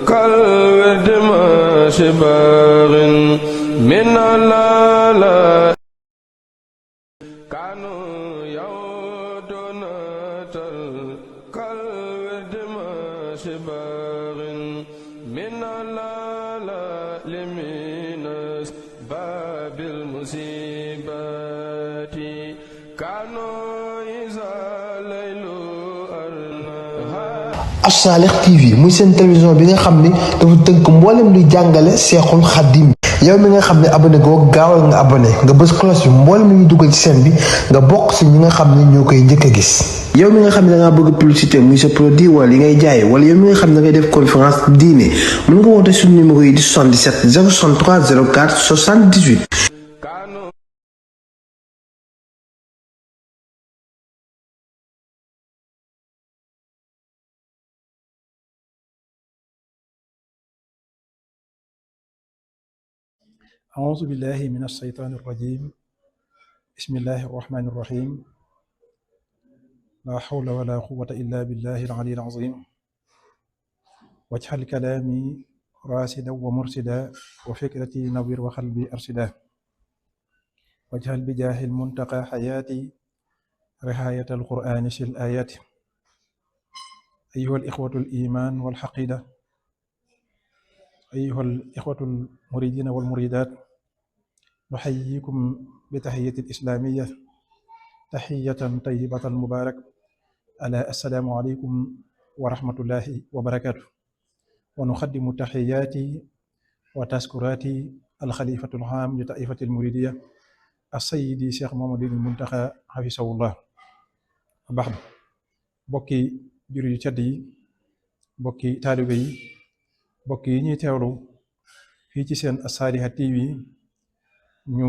كالورد ماشي باغ من الآلاء كانوا يعودون كالورد ماشي باغ من الآلاء من باب المصيبات كانوا إذا ليل As-Salih TV muy seen télévision bi nga xam ni dafa tënk mboolem luy jàngale Seexul Xaddim yow mi nga xam ne abonné goo gaawal nga abonné nga bës cloche bi mboolem lu ñu dugal ci seen bi nga bokk si ñi nga xam ne ñoo koy njëkk a gis. yow mi nga xam ne da ngaa bëgg publicité muy sa produit wala li ngay jaay wala yow mi nga xam ne da ngay def conférence diine mën nga woote suñu numéro yi di 77 063 04 78. أعوذ بالله من الشيطان الرجيم بسم الله الرحمن الرحيم لا حول ولا قوة إلا بالله العلي العظيم واجعل كلامي راشدا ومرشدا وفكرتي نوير وقلبي أرشدا واجعل بجاه المنتقى حياتي رعاية القرآن في الآيات أيها الإخوة الإيمان والحقيدة أيها الإخوة المريدين والمريدات نحييكم بتحية الإسلامية تحية طيبة مبارك على السلام عليكم ورحمة الله وبركاته ونقدم تحياتي وتذكراتي الخليفة العام لطائفة المريدية السيد شيخ محمد المنتقى حفظه الله بعد bokki juri yu tedd yi bokki taalibe yi bokki yi ñuy teewlu fii ci seen As-Salih TV ñu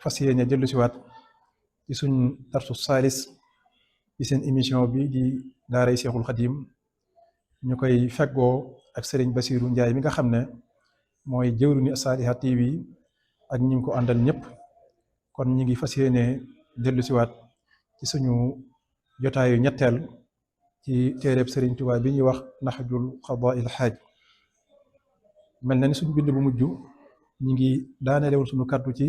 fas yéene dellu siwaat ci suñ darsu saalis ci seen émission bi di daaray Seexul Xadim ñu koy feggoo ak sëriñ Basiiru Njaay mi nga xam ne mooy jëwriñu As-Salih TV ak ñi ngi ko àndal ñëpp kon ñi ngi fas yéene dellu siwaat ci suñu jotaayu ñetteel ci téereb sëriñ Tuubaa bi ñuy wax Nahjul Qadaa'il Haaj mel na ni suñu bind bu mujj ñi ngi daanelewul suñu kàddu ci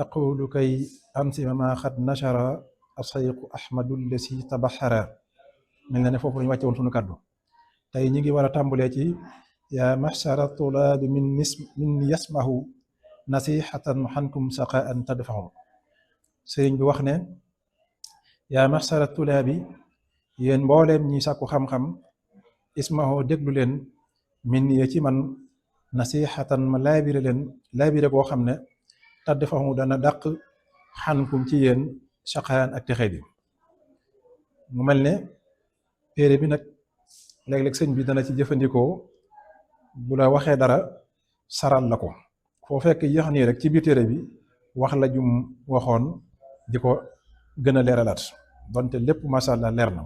aqulu kay ansima ma xad nashara asayqu ahmadu lesi tabaxara mel na ne foofu lañu wàcce woon suñu kàddu tey ñi ngi war a tàmbulee ci yaa mahshara tulaabi min yasmahu nasihatan xankum saqaan tadfahu sëriñ bi wax ne yaa mahshara tulaabi yéen mbooleem ñi sàkku xam-xam ismahu déglu leen min ya ci man nasihatan ma laabire leen laabire boo xam ne tàdd faxu dana dàq xankum ci yéen saqaan ak texee bi mu mel ne téere bi nag léeg-léeg sëñ bi dana ci jëfandikoo bu la waxee dara saral la ko foo fekk yéex nii rek ci biir téere bi wax la jum waxoon di ko gën a leeralaat donte lépp masha Allah leer na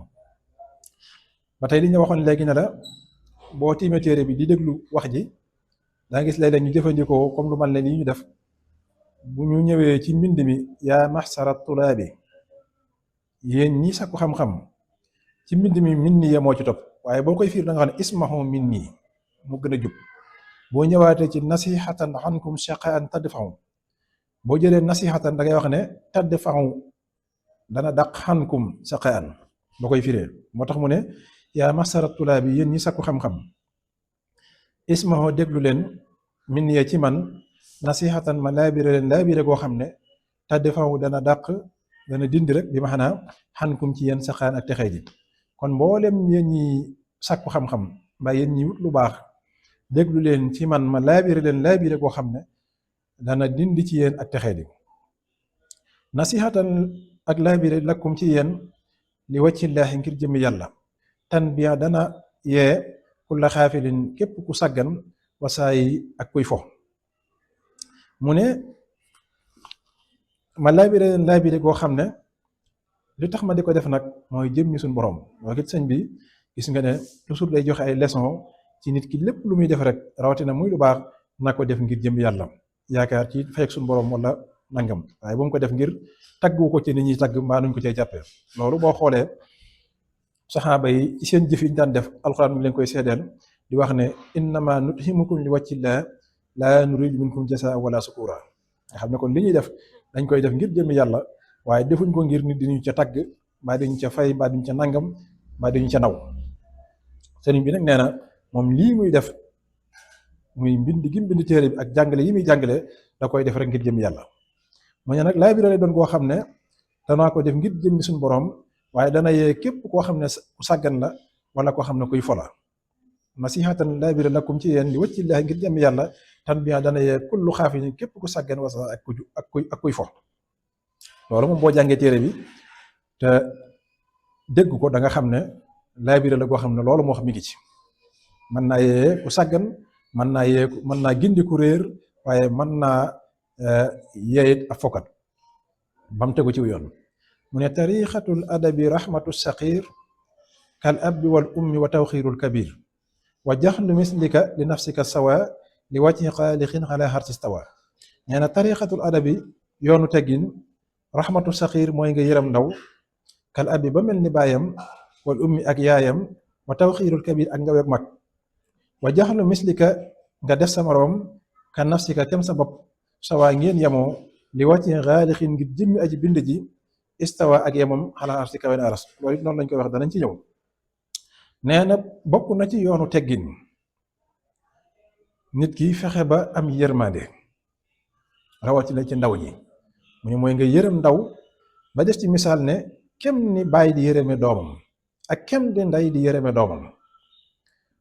ba tey li ñu waxoon léegi ne la boo tiimee téere bi di déglu wax ji daa gis léeg-léeg ñu jëfandikoo comme lu mel ne lii ñu def bu ñu ñëwee ci mbind mi yaa mahsara tulaabi yéen ñi sakku xam-xam ci mbind mi min nii moo ci topp waaye boo koy fiir da nga xam ne ismahu min nii mu gën a jub boo ñëwaatee ci nasihatan ankum shaqaan tadfahu boo jëlee nasihatan da ngay wax ne tadfahu dana dàq xankum shaqaan boo koy firee moo tax mu ne yaa mahsara tulaabi yéen ñi sakku xam-xam ismahu déglu leen min nii ci man nasihatan ma laabire leen laabire goo xam ne tadfahu dana dàq dana dindi rek bi ma xanaa xankum ci yéen saqaan ak texee ji kon mboolem yéen ñi sàkku xam-xam mbaa yéen ñi wut lu baax déglu leen ci man ma laabire leen laabire goo xam ne dana dindi ci yéen ak texee di nasihatan ak laabire lakkum ci yéen li wàccillaahi ngir jëmmi yàlla tan biya dana yee kulla xaafilin képp ku sàggan wasaayi ak kuy fo mu ne ma laabire leen laabire goo xam ne li tax ma di ko def nag mooy jëmmi suñu borom loolu it sëñ bi gis nga ne toujours day joxe ay leçon ci nit ki lépp lu muy def rek rawatina muy lu baax na ko def ngir jëmmi yàlla yaakaar ci fayek suñu borom wala nangam waaye bu mu ko def ngir taggu ko ci nit ñi tagg mbaa nuñ ko cee jàppee loolu boo xoolee saxaaba yi ci seen jëf yi ñu daan def alxuraan mi leen koy seedeel di wax ne innama nut'imukum li wajhillah laa nuridu minkum jazaa wala sukura nga xam ne kon li ñuy def dañ koy def ngir jëmmi yàlla waaye defuñ ko ngir nit diñu ca tagg mbaa diñu ca fay mbaa diñu ca nangam mbaa diñu ca naw sëriñ bi nag nee na moom lii muy def muy mbind gi mbind téere bi ak jàngale yi muy jàngale da koy def rek ngir jëmmi yàlla mu ne nag laay bi lay doon koo xam ne danaa ko def ngir jëmmi suñu borom waaye dana yee képp koo xam ne ku sàggan la wala koo xam ne kuy fola nasihatan laay bi lakum ci yéen li wàccillaahi ngir jëmmi yàlla tan bi dana yee kullu xaafi ni képp ku sàggan wasa ak kuy fo loolu moom boo jàngee téere bi te dégg ko da nga xam ne laay bi la koo xam ne loolu moo xam mi ngi ci mën naa yee ku sàggan mën naa gindi ku réer waaye mën naa yeeyit ab fokat bam tegu ci yoon mu ne tarixatul adabi rahmatu saqir kal abbi wal ummi wa tawxirul kabir wa jaxlu mislika li nafsika sawa li wàcci xaalixin ala hartistawa nee na tarixatul adabi yoonu teggin rahmatu saqir mooy nga yëram ndaw kal abbi ba mel ni baayam wal ummi ak yaayam wa tawxirul kabir ak nga weeg mag wa jaxlu mislika nga def sa moroom ka nafsika kem sa bopp sawa ngeen yemoo li wàcci xaalixin ngir jëmmi aji bind ji istawa ak yemam xalaa arsi kawen aras loolu it noonu lañ koy wax danañ ci ñëw nee na bokk na ci yoonu teggin nit ki fexe ba am yërmande rawatina ci ndaw ñi mu ne mooy nga yërëm ndaw ba def ci misaal ne kem ni bàyyi di yërëme doomam ak kem di ndey di yërëme doomam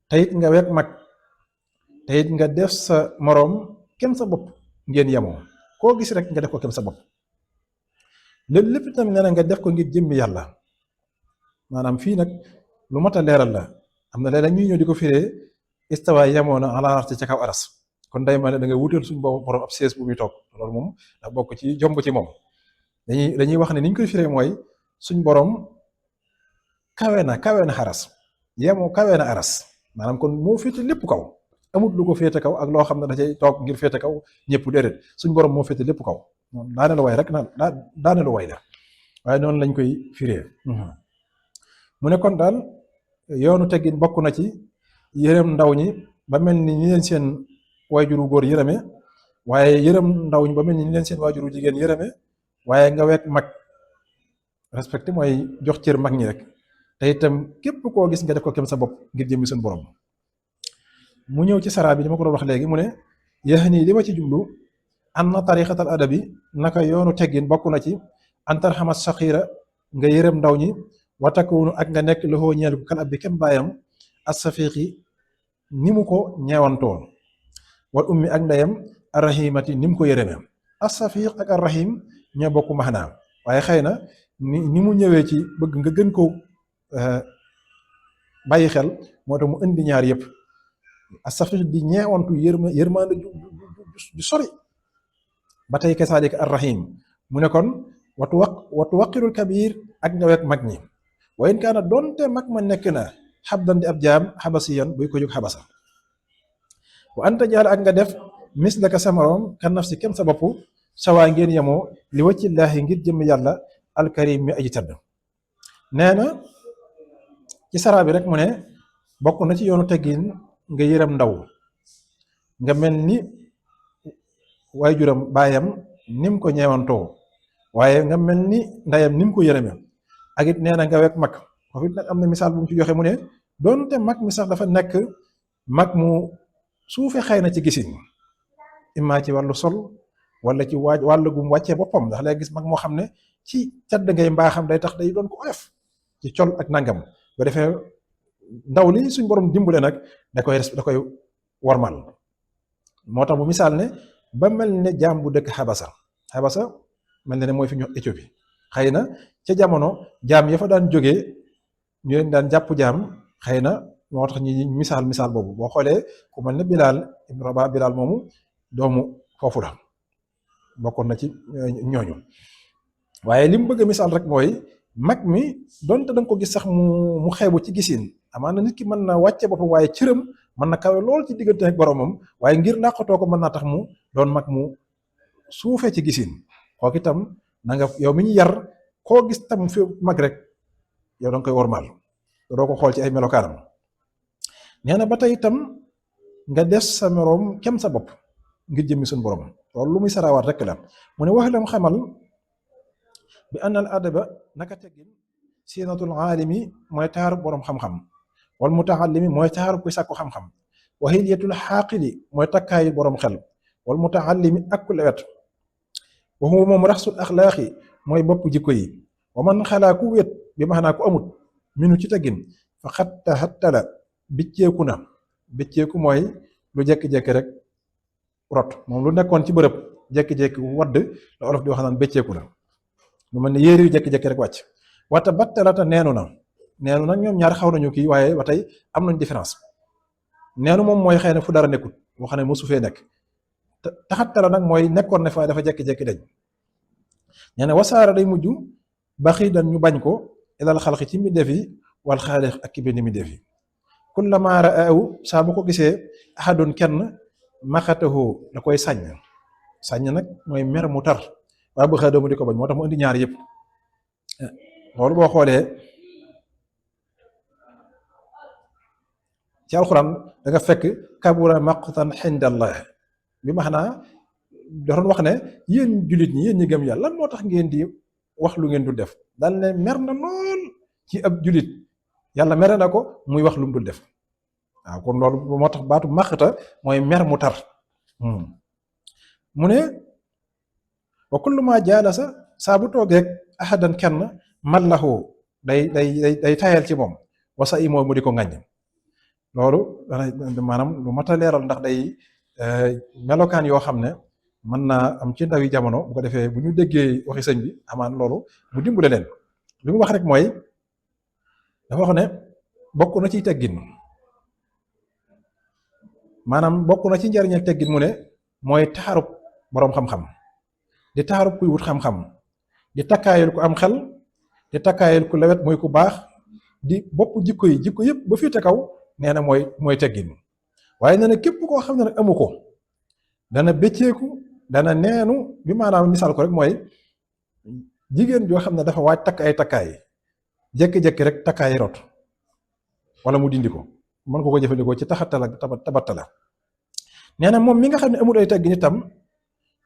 te it nga wekk mag te it nga def sa moroom kem sa bopp ngeen yemoo koo gis rek nga def ko kem sa bopp lépp lépp tamit nee na nga def ko ngir jëmmi yàlla maanaam fii nag lu mat a leeral la am na léeg-léeg ñuy ñëw di ko firee istawa yemoo na ala arsi ca kaw aras kon day ma ne da nga wutal suñu boobu borom ab sees bu muy toog loolu moom da bokk ci jomb ci moom dañuy wax ne ni ñu koy firee mooy suñ borom kawe na xaras yemoo kawe na aras maanaam kon moo féete lépp kaw amut lu ko féete kaw ak loo xam ne da cay toog ngir féete kaw ñëpp déedéet suñ borom moo féete lépp kaw daane lu way rek daane lu way la waaye noonu lañ koy firee mu ne kon daal yoonu teggin bokk na ci yërëm ndaw ñi ba mel ni ñi leen seen waajuru góor yërëme waaye yërëm ndaw ñi ba mel ni ñi leen seen waajuru jigéen yërëme waaye nga wekk mag respecté mooy jox cër mag ñi rek te itam képp koo gis nga def ko kem sa bopp ngir jëmmi suñu borom mu ñëw ci saraa bi li ma ko doon wax léegi mu ne yéex nii li ma ci jublu am na tarixatal adabi naka yoonu teggin bokk na ci antarxama saxiira nga yërëm ndaw ñi watakunu ak nga nekk loxoo ñeel ko kal ab bi kem baayam assafiqi ni mu ko ñeewantoon wal ummi ak ndeyam arrahimati ni mu ko yërëmee assafiq ak arrahim ñoo bokk maxnaam waaye xëy na ni mu ñëwee ci bëgg nga gën ko bàyyi xel moo tax mu indi ñaar yëpp assafiq di ñeewantu yërmande ju sori ba tey kasaalika arrahim mu ne kon watu waqirul kabir ak nga wekk mag ñi wa in kaana doonte mag ma nekk na xabdan di ab jaam xabasiyan buy ko jóg xabasa wa anta jaal ak nga def mislaka sa moroom kan naf si kem sa bopp sawaa ngeen yemoo li wàccillaahi ngir jëm yàlla alkarim mi aji tëdd nee na ci saraa bi rek mu ne bokk na ci yoonu teggin nga yërëm ndaw nga mel ni waajuram baayam nim ko ñeewantoo waaye nga mel ni ndeyam nim ko yërëme ak it nee na nga wekk mag foofu it nag am na misaal bu mu ci joxe mu ne doonte mag mi sax dafa nekk mag mu suufe xëy na ci gisin imma ci wàllu sol wala ci wàllu gum wàccee boppam ndax lay gis mag moo xam ne ci cadd ngay mbaaxam day tax day doon ko oyof ci col ak nangam ba defee ndaw li suñ borom dimbule nag da koy warmal moo tax bu misaal ne ba mel ne jaam bu dëkk xabasa mel ne mooy fi ñu Éthiopie xëy na ca jamono jaam ya fa daan jógee ñu leen daan jàpp jaam xëy na moo tax ñi misaal boobu boo xoolee ku mel ne Bilaal ibn Rabah Bilaal moomu doomu foofu la bokkoon na ci ñooñu waaye li mu bëgg a misaal rek mooy mag mi donte da nga ko gis sax mu xeebu ci gisin amaana nit ki mën na wàcce boppam waaye cëram mën na kawe lool ci diggante ak boromam waaye ngir làqatoo ko mën naa tax mu doon mag mu suufee ci gisin kooku itam na nga yow mi ñu yar koo gis tam fi mag rek yow da nga koy wormaal doo ko xool ci ay melokaanam. nee na ba tey itam nga des sa moroom kem sa bopp ngir jëmmi suñu borom loolu lu muy sarawaat rek la mu ne wax lam xamal bi anna al adaba naka teggin sinatul aalimi mooy taarub borom xam-xam wal mutaallimi mooy taarub kuy sàkku xam-xam wa hilyatul xaaqili mooy takkaayu borom xel wal mutaallimi ak ku lewet wa huwa moom raxsul axlaaqi mooy bopp jikko yi wa man xalaa ku wéet bi maanaa ku amut minu ci teggin fa xatta xattala bicceeku na bicceeku mooy lu jekki-jekki rek rot moom lu nekkoon ci bërëb jekki-jekki wadd la olof di wax naan becceeku na lu mel ne yéeri yu jekki-jekki rek wàcc wata battalata neenu na neenu nag ñoom ñaar xaw nañu kii waaye ba tey am nañ différence neenu moom mooy xëy na fu dara nekkut boo xam ne mosu fee nekk taxattala nag mooy nekkoon ne fa dafa jekki-jekki dañ nee na wasaara day mujj baxi dan ñu bañ ko ilal xalqi ci mbindeef yi wal xaalix ak ki bind mbindeef yi kullama raahu saa bu ko gisee ahadun kenn maxatahu da koy sàññ nag mooy mer mu tar waaye bu xëy mu di ko bañ moo tax mu indi ñaar yëpp loolu boo xoolee ci alxuraan da nga fekk kabura maqtan xindallah bi maanaa doon wax ne yéen jullit ñi yéen ñi gëm yàlla lan moo tax ngeen di wax lu ngeen dul def daal ne mer na lool ci ab jullit yàlla mere na ko muy wax lu mu dul def waaw kon loolu moo tax baatu maqta mooy mer mu tar mu ne wa kullu ma jaalasa saa bu toogeeg ahadan kenn mallahu day tayal ci moom wasa i mooy mu di ko ŋàññ loolu maanaam lu mat a leeral ndax day melokaan yoo xam ne mën naa am ci ndawi jamono bu ko defee bu ñu déggee waxi sëñ bi amaan loolu mu dimbale leen li mu wax rek mooy dafa wax ne bokk na ci teggin maanaam bokk na ci njariñal teggin mu ne mooy taarub boroom xam-xam di taarub kuy wut xam-xam di takkaayal ku am xel di takkaayal ku lewet mooy ku baax di bopp jikko yi jikko yëpp ba fii te kaw nee na mooy teggin waaye nee na képp koo xam ne nag amu ko dana bécceeku dana neenu bi maanaam misaal ko rek mooy jigéen joo xam ne dafa waaj takk ay takkaay jékki-jékki rek takkaay rot wala mu dindi ko mën ko jëfandikoo ci taxatala tabattala nee na moom mi nga xam ne amul ay teggin itam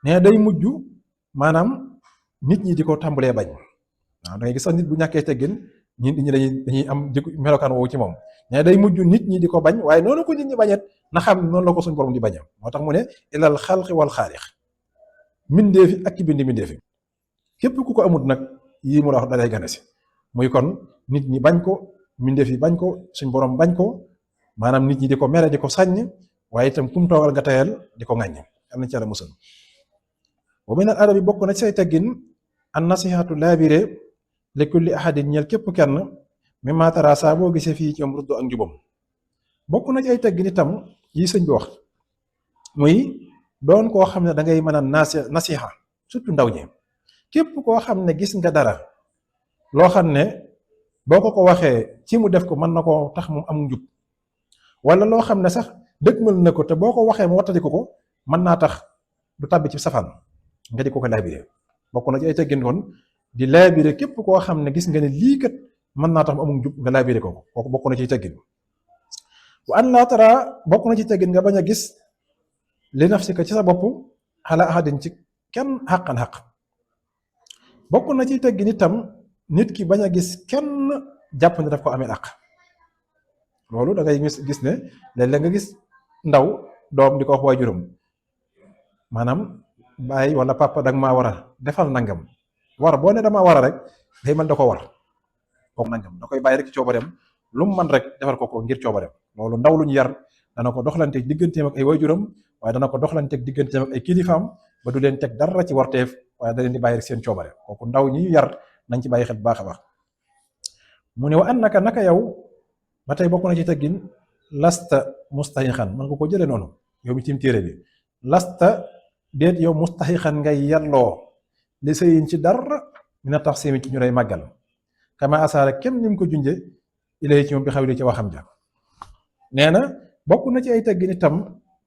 nee na day mujj maanaam nit ñi di ko tàmbalee bañ waaw da ngay gis sax nit bu ñàkkee teggin nit ñi dañuy am jikko melokaan woowu ci moom nee day mujj nit ñi di ko bañ waaye noonu ko nit ñi bañet na xam noonu la ko suñ borom di bañam moo tax mu ne ilal xalqi wal xaalix mbindeefi ak ki bindi mbindeefi képp ku ko amut nag yii mu la wax dalay gane si muy kon nit ñi bañ ko mbindeef yi bañ ko suñ borom bañ ko maanaam nit ñi di ko mere di ko sàññ waaye itam kum toogal nga tayal di ko ŋàññ am nañ ci Yàlla musal wa min al adabi bokk na ci say teggin an nasihatu laabire li kulli ahadin ñeel képp kenn mi matara saa boo gisee fii ci am ruddu ak njubam bokk na ci ay teggin itam yi sëñ bi wax muy doon koo xam ne da ngay mën a nasiha surtout ndaw ñi képp koo xam ne gis nga dara loo xam ne boo ko waxee ci mu def ko mën na koo tax mu am njub wala loo xam ne sax dëgmal na ko te boo ko waxee mu wattadi ko mën naa tax du tàbbi ci safaan nga di ko laabire bokk na ci ay teggin kon di laabire képp koo xam ne gis nga ne lii kat mën naa tax mu amul njub nga laabire ko kooku bokk na ci teggin wa an laa tara bokk na ci teggin nga bañ a gis li nafsika ci sa bopp ala ahadin ci kenn xaqan xaq bokk na ci teggin itam nit ki bañ a gis kenn jàpp ne daf ko amee àq loolu da ngay gis ne léeg-léeg nga gis ndaw doom di ko wax waajuram maanaam bàyyi wala papa danga maa war a defal nangam war boo ne damaa war a rek day mel da ko war kooku nangam da koy bàyyi rek ci coobareem lu mu man rek defal ko ngir coobareem loolu ndaw lu ñu yar dana ko doxalanteeg digganteem ak ay waajuram waaye dana ko doxalanteeg digganteem ak ay kilifaam ba du leen teg dara ci warteef waaye da leen di bàyyi rek seen coobare kooku ndaw ñi ñu yar nañ ci bàyyi xel bu baax a baax mu ne wa annaka naka yow ba tey bokk na ci teggin lasta mustahiqan man nga ko jëlee noonu yow mi tiim téere bi lasta déet yow mustahiqan ngay yelloo li sëyin ci dara mina taxsimi ci ñu lay màggal kama asaara kem ni mu ko junje ilay ci moom bi xawli ci waxam ja nee na bokk na ci ay teggin itam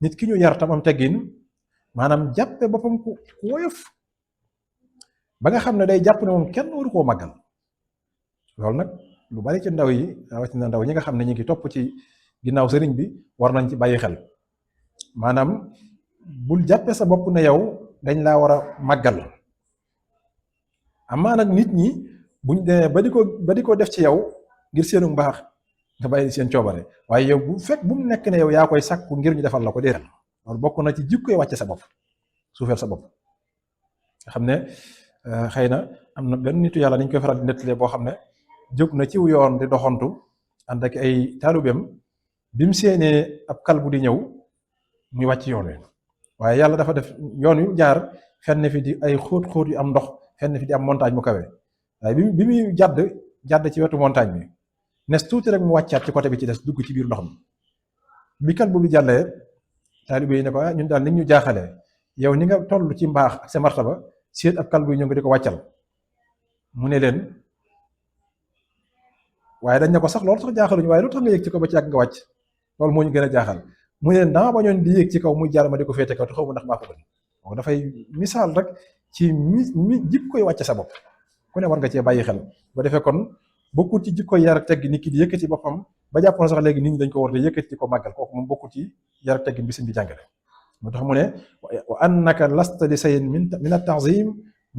nit ki ñu yar tam am teggin maanaam jàppe boppam ku woyof ba nga xam ne day jàpp ne moom kenn waru koo màggal loolu nag lu bari ci ndaw yi rawatina ndaw ñi nga xam ne ñu ngi topp ci ginnaaw sëriñ bi war nañ ci bàyyi xel maanaam bul jàppe sa bopp ne yow dañ laa war a màggal amaa nag nit ñi buñ demee ba di ko def ci yow ngir seenu mbaax nga bàyyi seen coobare waaye yow bu mu nekk ne yow yaa koy sàkku ngir ñu defal la ko déedéet loolu bokk na ci jikkoy wàcce sa bopp suufeel sa bopp nga xam ne xëy na am na benn nitu yàlla niñ koy faral di nettalee boo xam ne jóg na ciw yoon di doxantu ànd ak ay taalubeem bi mu séenee ab kalbu di ñëw muy wàcc yoon wi waaye yàlla dafa def yoon yu jaar fenn fi di ay xóot-xóot yu am ndox fenn fi di am montagne mu kawe waaye bi muy jàdd ci wetu montagne bi nes tuuti rek mu wàccaat ci côté bi ci des dugg ci biir ndox mi bi kalbu bi jàllee taalibe yi ne ko ñun daal nit ñu jaaxalee yow ni nga toll ci mbaax ak sa martaba seet ab kalbu yi ñëw nga di ko wàccal mu ne leen waaye dañ ne ko sax loolu sax jaaxaluñu waaye lu tax nga yëg ci kaw ba ci yàgg nga wàcc loolu moo ñu gën a jaaxal mu ne leen dama bañoon di yéeg ci kaw muy jaar ma di ko féete kaw te xaw ma ndax maa ko gën donc dafay misaal rek ci mi jikkoy wàcce sa bopp ku ne war nga cee bàyyi xel ba defee kon bokkul ci jikkoy yar ak teggi nit ki di yëkkati boppam ba jàppoon sax léegi nit ñi dañ ko war di yëkkati ko màggal kooku moom bokkul ci yar ak teggin bi sëñ bi jàngale moo tax mu ne wa annaka lasta li sayin min at-ta'zim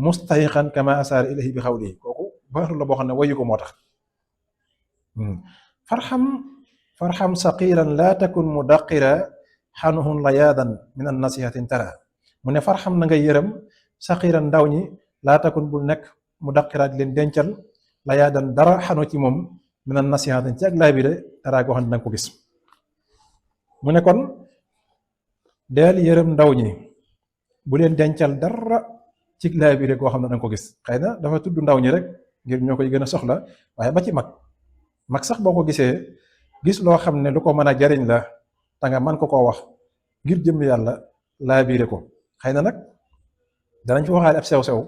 mustahiqan kama asara ilayhi bi xawlihi kooku baaxul la boo xam ne wayu ko moo tax farxam saqiran laa takun mudaqira xanuhun layaadan min an nasihatin tara mu ne farxam na nga yërëm saqiran ndaw ñi laa takun bul nekk mudaqira di leen dencal layaadan dara xanu ci moom min an nasihatin ci ak laay bi de tara goo xam ne danga ko gis mu ne kon deel yërëm ndaw ñi bu leen dencal dara ci laay bi de goo xam ne danga ko gis xëy na dafa tudd ndaw ñi rek ngir ñoo koy gën a soxla waaye ba ci mag sax boo ko gisee gis loo xam ne lu ko mën a jariñ la te nga man ko koo wax ngir jëm yàlla laa biire ko xëy na nag danañ fi waxaale ab sew-sew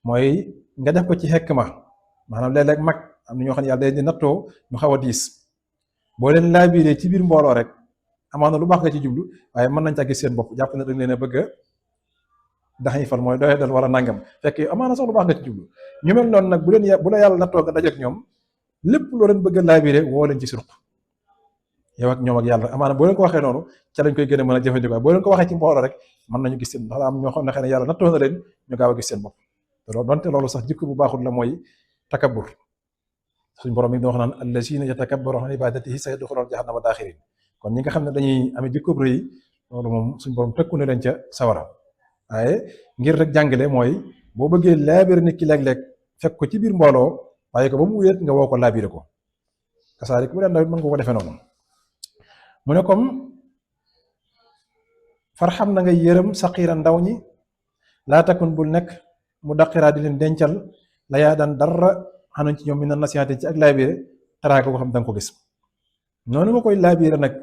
mooy nga def ko ci xekma maanaam léeg-léeg mag am na ñoo xam ne yàlla day di nattoo ñu xaw a diis boo leen laa biire ci biir mbooloo rek amaana lu baax nga ci jublu waaye mën nañ ca gis seen bopp jàpp ne dañ leen a bëgg a daxañ fal mooy doye dal wala nangam fekk amaana sax lu baax nga ci jublu ñu mel noonu nag bu la yàlla nattoo nga dajeek ñoom lépp loo leen bëgg a laa biire woo leen ci surq yow ak ñoom ak yàlla amaana boo leen ko waxee noonu ca lañ koy gën a mën a jëfandikoo boo leen ko waxee ci mbooloo rek mën nañu gis seen ndax am ñoo xam ne xëy na yàlla nattoo na leen ñu gaaw a gis seen bopp te loolu donte loolu sax jikko bu baaxul la mooy takabbur suñ borom mi ngi wax naan allazina yatakabbaruna an ibadatihi sayadxuluna jahannama daaxirin kon ñi nga xam ne dañuy amee jikko bu rëy loolu moom suñ borom tëkku na leen ca sawara waaye ngir rek jàngale mooy boo bëggee laabire nit ki léeg-léeg fekk ko ci biir mbooloo waaye ko ba mu wéet nga woo ko laabire ko kasaalik bu dee ndaw mën nga ko defee noonu mu ne comme farxam na ngay yërëm saqiira ndaw ñi laa takun bul nekk mu daqiraa di leen dencal la yaa daan dara xanuñ ci ñoom mi na nasihaati ci ak laabire taraaka ko xam danga ko gis noonu nga koy laabire nag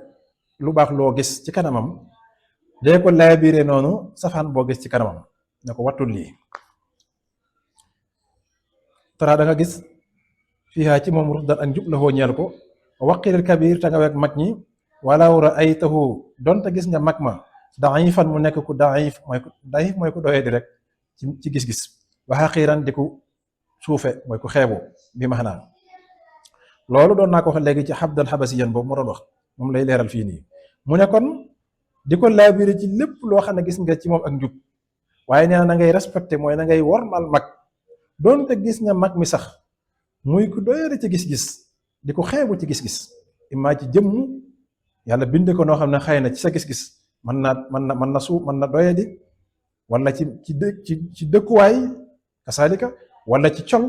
lu baax loo gis ci kanamam dee ko laabire noonu safaan boo gis ci kanamam ne ko wattul lii tara da nga gis fiihaa ci moom rusdan ak njub la foo ñeel ko waqiril kabir te nga wek mag ñi walaw ra'aytahu donte gis nga mag ma daifan mu nekk ku daif mooy ku doyee di rek ci gis-gis wa haqiran di ku suufe mooy ku xeebu bi maanaam loolu doon naa ko wax léegi ci xabdal xabasiyan boobu mu doon wax moom lay leeral fii nii mu ne kon di ko laabire ci lépp loo xam ne gis nga ci moom ak njub waaye nee na ngay respecté mooy na ngay wormal mag doonte gis nga mag mi sax muy ku doyee ci gis-gis di ko xeebu ci gis-gis immaa ci jëmm yàlla bind ko noo xam ne xëy na ci sa gis-gis mën na suuf mën na doye di wala ci dëkkuwaay kasaalika wala ci col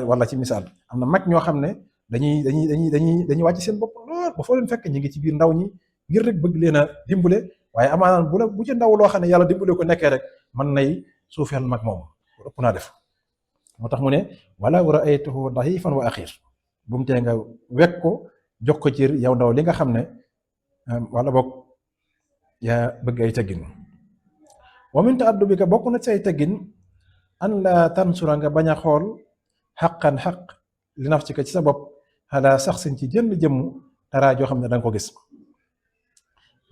wala ci misaal am na mag ñoo xam ne dañuy wàcc seen bopp lool ba foo leen fekk ñi ngi ci biir ndaw ñi ngir rek bëgg leen a dimbale waaye amaanaan bu ci ndaw loo xam ne yàlla dimbale ko nekkee rek mën nay suufeel mag moom ëpp naa def moo tax mu ne wala ra'aytuhu da'ifan wa axiir bu mu tee nga wekk ko jox ko ci yow ndaw li nga xam ne wala boog yaa bëgg ay teggin wa min ta'addubika bokk na ci ay teggin an la tansura nga bañ a xool xaqan xaq li nafsika ci sa bopp xalaa sax sin ci jënn jëmm dara joo xam ne danga ko gis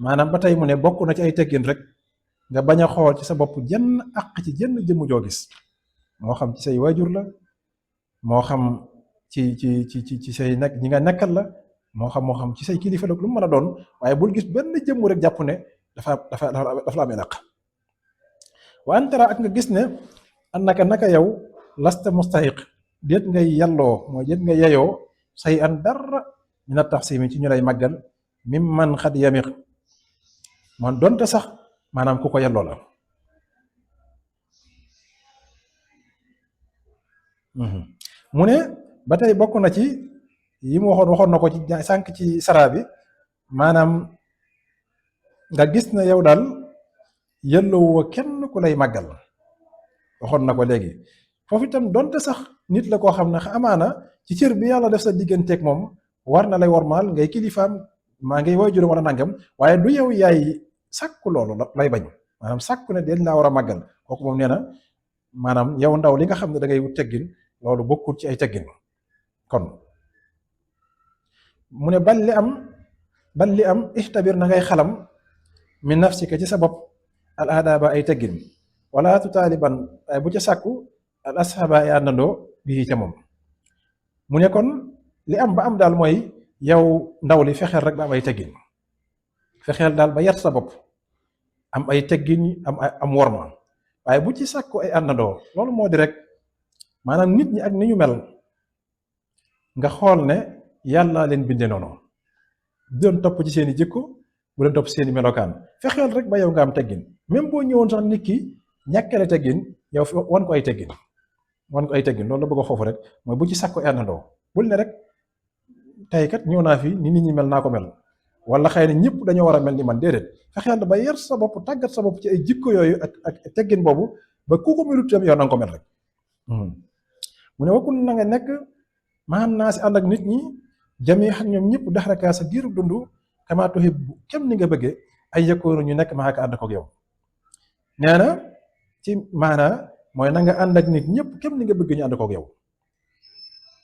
maanaam ba tey mu ne bokk na ci ay teggin rek nga bañ a xool ci sa bopp jënn àq ci jënn jëmm joo gis moo xam ci say waajur la moo xam ci say nag ñi nga nekkal la moo xam ci say kilifa la lu mu mën a doon waaye bul gis benn jëmm rek jàpp ne dafa la amee naq wa antara ak nga gis ne annaka naka yow lasta mustahiq déet ngay yalloo mooy déet nga yeyoo say an dara mina taxsimi ci ñu lay màggal mim man xad yamiq man donte sax maanaam ku ko yelloo la mu ne ba tey bokk na ci yi mu waxoon na ko ci sànq ci sara bi maanaam nga gis ne yow daal yelloo kenn ku lay màggal waxoon na ko léegi foofu itam donte sax nit la koo xam ne amaana ci cër bi yàlla def sa digganteeg moom war na lay wormaal ngay kilifaam maa ngay way juróom wala nangam waaye du yow yaay sàkku loolu lay bañ maanaam sàkku ne den laa war a màggal kooku moom nee na maanaam yow ndaw li nga xam ne da ngay wut teggin loolu bokkul ci ay teggin kon mu ne bal li am ixtabir na ngay xalam min nafsika ci sa bopp al aadaaba ay teggin wala tu taaliban waaye bu ca sàkku al asxaaba ay àndandoo bii ca moom mu ne kon li am ba am daal mooy yow ndaw li fexeel rek ba am ay teggin fexeel daal ba yar sa bopp am ay teggin am worma waaye bu ci sàkku ay àndandoo loolu moo di rek maanaam nit ñi ak ni ñu mel nga xool ne yàlla leen bindee noonu bu doon topp ci seeni jikko bu doon topp seeni melokaan fexeel rek ba yow nga am teggin même boo ñëwoon sax nit ki ñàkkale teggin yow wan ko ay teggin loolu la bëgg a foofu rek mooy bu ci sàkku ay àndandoo bul ne rek tey kat ñëw naa fi ni nit ñi mel naa ko mel wala xëy na ñëpp dañoo war a mel ni man déedéet fexeel ba yar sa bopp tàggat sa bopp ci ay jikko yooyu ak teggin boobu ba ku ko melut tam yow na nga ko mel rek mu ne wakkun na nga nekk maanaam naa si ànd ak nit ñi jamee ak ñoom ñëpp daxarakaa sa giiru dund kama tuhibbu kem ni nga bëggee ay yëkkoonu ñu nekk maa ko ànd kook yow nee na ci maanaa mooy na nga ànd ak nit ñëpp kem ni nga bëgg ñu ànd kook yow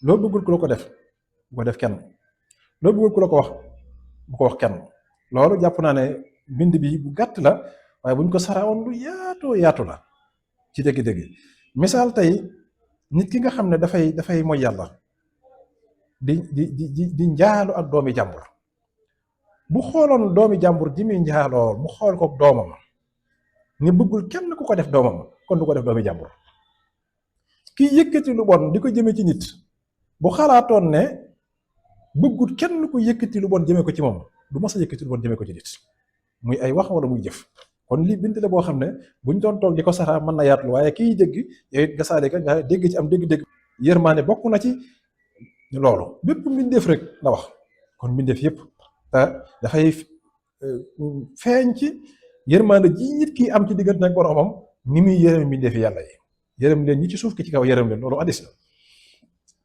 loo bëggul ku la ko def bu ko def kenn loo bëggul ku la ko wax bu ko wax kenn loolu jàpp naa ne bind bi bu gàtt la waaye buñ ko saraawoon lu yaatu la ci dëgg-dëgg misaal tey nit ki nga xam ne dafay mooy yàlla di njaalu ak doomi jàmbur bu xooloon doomi jàmbur ji muy njaaloo mu xool ko doomam ni bëggul kenn ku ko def doomam kon du ko def doomi jàmbur ki yëkkati lu bon di ko jëme ci nit bu xalaatoon ne bëggul kenn ku yëkkati lu bon jëme ko ci moom du mas a yëkkati lu bon jëme ko ci nit muy ay wax wala muy jëf kon lii bind la boo xam ne buñ doon toog di ko saxaa mën na yaatlu waaye kiy dégg yow it nga saalika nga dégg ci am dégg-dégg yërmaane bokk na ci loolu bépp mbindeef rek la wax kon mbindeef yëpp te dafay feeñ ci yërmaane ji nit ki am ci diggante ak boromam ni muy yërëm mbindeefi yàlla yi yërëm leen ñi ci suuf ki ci kaw yërëm leen loolu addis la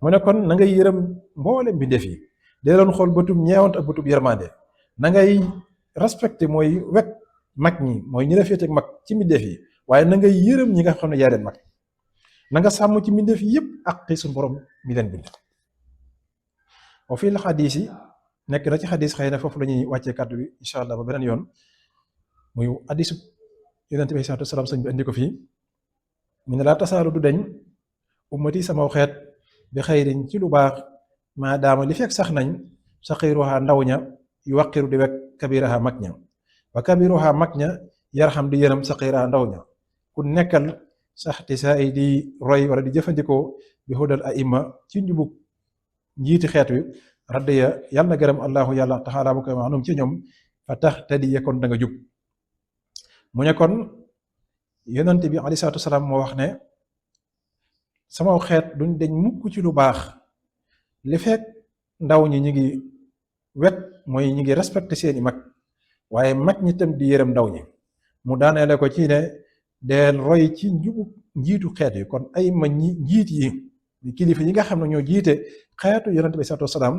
mu ne kon na ngay yërëm mboolem mbindeef yi dee doon xool bëtub ñeewant ak bëtub yërmaande na ngay respecté mooy wekk mag ñi mooy ñi la féete ak mag ci mbindeef yi waaye na ngay yërëm ñi nga xam ne yaa leen mag na nga sàmm ci mbindeef yëpp ak suñu borom mi leen bind o fii la xadis yi nekk na ci xadis xëy na foofu la ñuy wàccee kàddu bi incha allah ba beneen yoon muy hadisu yonente bi salaatu salaam sëñ bi andi ko fii mu ne laa tasaalu du deñ ummati sama xeet bi xayrin ci lu baax maadaama li fekk sax nañ saqiruha ndaw ña yu waqiru di wekk kabiraha mag ña wa kabiruha mag ña yarxam di yërëm saqiraha ndaw ña ku nekkal sax ti saa yi di roy wala di jëfandikoo bi hudal aima ci njubug njiiti xeet wi raddiya yàlla na gërëm allahu yàlla taxaala bu koy maanum ci ñoom fa tax tadiye kon da nga jub mu ne kon yonent bi alayhi salaatu wasalaam moo wax ne sama xeet duñ deñ mukk ci lu baax li fekk ndaw ñi ñi ngi wet mooy ñi ngi respecté seeni mag waaye mag ñi tam di yërëm ndaw ñi mu daaneele ko ci ne deel roy ci njubu njiitu xeet yi kon ay ma ñi njiit yi kilifa yi nga xam ne ñoo jiite xeetu yonent bi salaatu wasalaam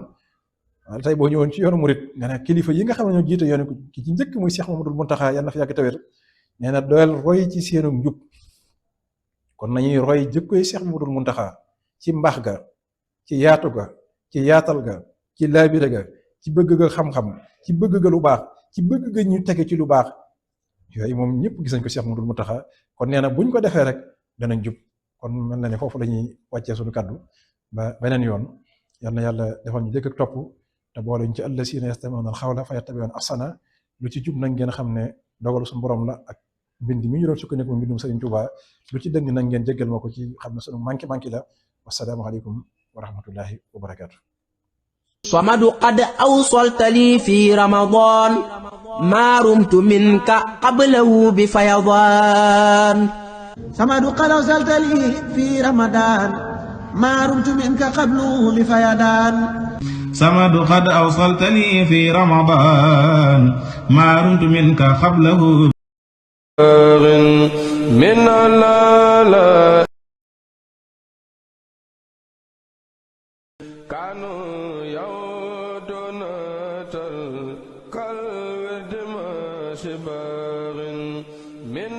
tey boo ñëwoon ci yoonu murit nga ne kilifa yi nga xam ne ñoo jiite yoon ki ci njëkk muy Cheikh Mamadou Mountakha yàlla na fi yàgg tawér nee na doyal roy ci seenu njub kon nañuy roy jëkkoy Cheikh Mamadou Mountakha ci mbaax ga ci yaatu ga ci yaatal ga ci laabire ga ci bëgg ga xam-xam ci bëgg ga lu baax ci bëgg ga ñu tege ci lu baax yooyu moom ñëpp gis nañ ko Cheikh Mamadou Mountakha kon nee na buñ ko defee rek danañ jub kon mel na ne foofu la ñuy wàccee suñu kàddu ba beneen yoon yal na yàlla defal ñu dégg ak topp te boole ñu ci allasiina yastami'uuna al-qawla fa yattabi'uuna ahsana lu ci jub nag ngeen xam ne dogalu suñu borom la ak mbind mi ñu doon sukkandiku mbindum Sëriñ Tuubaa lu ci dëng nag ngeen jéggal ma ko ci xam ne sunu manki la wassalaamu aleykum wa rahmatullahi wa barakaatu. صمد قد أوصلت لي في رمضان ما رمت منك قبله بفيضان صمد قد أوصلت لي في رمضان ما رمت منك قبله بفيضان صمد قد أوصلت لي في رمضان ما رمت منك قبله من لا كانوا يودون كالورد ما شباغ من